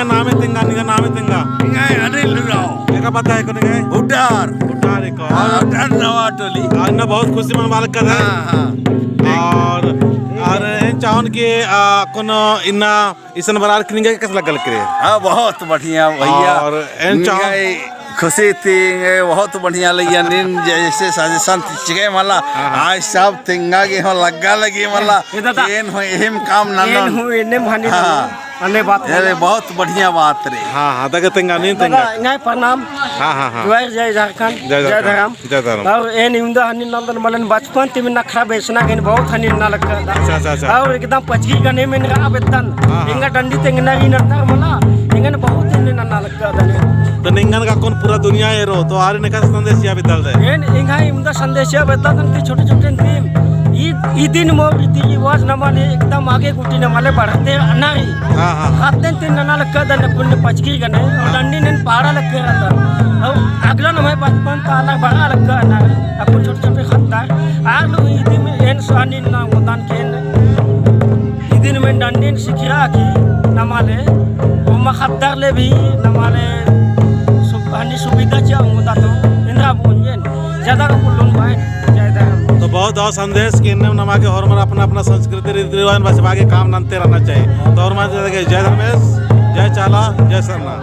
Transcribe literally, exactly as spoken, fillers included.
नामे तेंगा, निंग्है नामे तेंगा। निंग्है अनिल उराँव। एका पता है को निंग्है? उड्डार। उड्डार है को। हाँ, उड्डार नवा टोली। हाँ, इन्ना बहुत खुशी मनवा लग्गदय। हाँ, हाँ। और, और एन चाहन कि, आ, कोनो इन्ना इसन बरार की निंगा कस लग्गा लग रहे? हाँ, बहुत बढ़िया भैया। और एन चाहन निंगा खुशी ती, बहुत बढ़िया लगिया। नीन जैसे suggestion चिके मला, हाँ, हाँ। आज सब तेंगा गे हो लग्गा लगी मला। ए दादा। एन हो एहिम काम नन्ना। एन हो एन्ने मानी हाँ। अन्ने बात अरे, बोला। बहुत बढ़िया बात रे। हाँ, हाँ, तगा तेंगा, नीन तेंगा। दादा, एंग्है प्रणाम। हाँ, हाँ, हाँ। जोहार, जय झारखंड, जय जय झारखंड। धरम। जय धरम। और एन इवंदा हनी नंदन मलन बचपन ती मिन्ना खरा बेसना गेन बहुत हनी नन्ना लग्गा। अच्छा, अच्छा, अच्छा। और एकदम पचगी गने में रआ बेद्दन। हाँ, हाँ। एंगा डंडी तेंगना ही नन्ना मला, एंगन बहुत हनी नन्ना लग्गा दने। तो निंगन का कौन पूरा दुनिया एरो, तो आरिन एका संदेश चिआ बेद्दालदय? एन एंग्है इवंदा संदेश चिआ बेद्दालदन कि छोटे छोटे नीम ई, ई दिन मोर रीति रिवाज नमा ले एकदम आगे गूटी नमा ले बढ़ते अन्ना रई। हाँ, हाँ। ख़द्दन ती नन्ना लग्गा दन अक्कुन पचगी गने, और डंडी नन पाड़ा लग्गा दन। और अगला नम्है बचपन ता आलर बरआ लग्गा अन्ना रई, अक्कुन छोटे छोटे ख़द्दर। आर लू ई दिन एन सानी ना ओंगदन के एन ई दिन में डंडीन सिखिया की नमा ले, ओमा ख़द्दर ले भी नमा ले सु-, हनी सुविधा चिआ ओंगदा तो एन्देर बओन एन ज्यादा का बोलन बाय। जय धर्म। तो बहुत दव संदेश कि एन्ने नमा गे होरमर अपना अपना संस्कृति रीति रिवाज बचबआ गे काम नन्ते रहना चाहिए। तो होरमर जय धर्मेस, जय चाला, जय सरना।